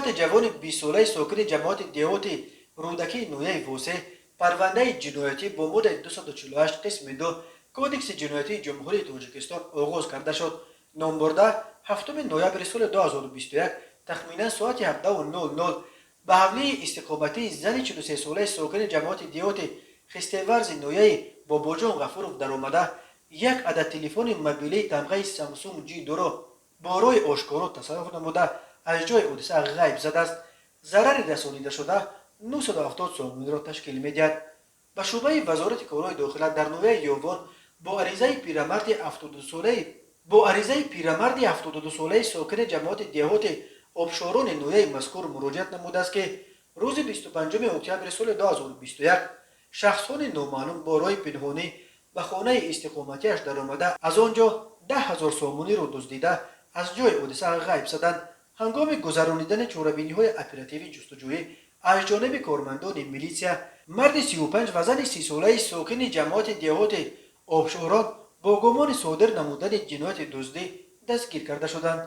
Марди ҷавони 20-солаи сокини ҷамоати деҳоти Рӯдакии ноҳияи Восеъ парвандаи ҷиноятӣ бо моддаи 248 қисми 2 Кодекси ҷиноятии Ҷумҳурии Тоҷикистон оғоз карда шуд. Номбурда 7 ноябри соли 2021 тахминан соати 17:00 ба ҳавлии истиқоматии зани 43-солаи сокини ҷамоати деҳоти Хистеварзи ноҳияи Бобоҷон Ғафуров даромада, як адад телефони мобилии тамғаи Самсунг Ҷ2-ро бо роҳи ошкоро тасарруф намуда, аз ҷои ҳодиса ғайб задааст. Зарари расонидашуда 970 сомониро ташкил медиҳад. Ба шӯъбаи Вазорати корҳои дохила дар ноҳияи Ёвон бо аризаи пирамарди 72-солаи сокини ҷамоати деҳоти Обшорони ноҳияи мазкур муроҷиат намудааст, ки рӯзи 25 октябри соли 2021 шахсони номаълум бо роҳи пинҳонӣ ба хонаи истиқоматиаш даромада, аз он ҷо 10 000 сомониро дуздида, аз ҷои ҳодиса ғайб заданд. Ҳангоми гузаронидани чорабиниҳои оперативӣ ҷустуҷӯӣ аз ҷониби кормандони милитсия марди 35 ва зани 30-солаи сокини ҷамоати деҳоти Обшорон бо гумони содир намудани ҷинояти дуздӣ дастгир карда шуданд.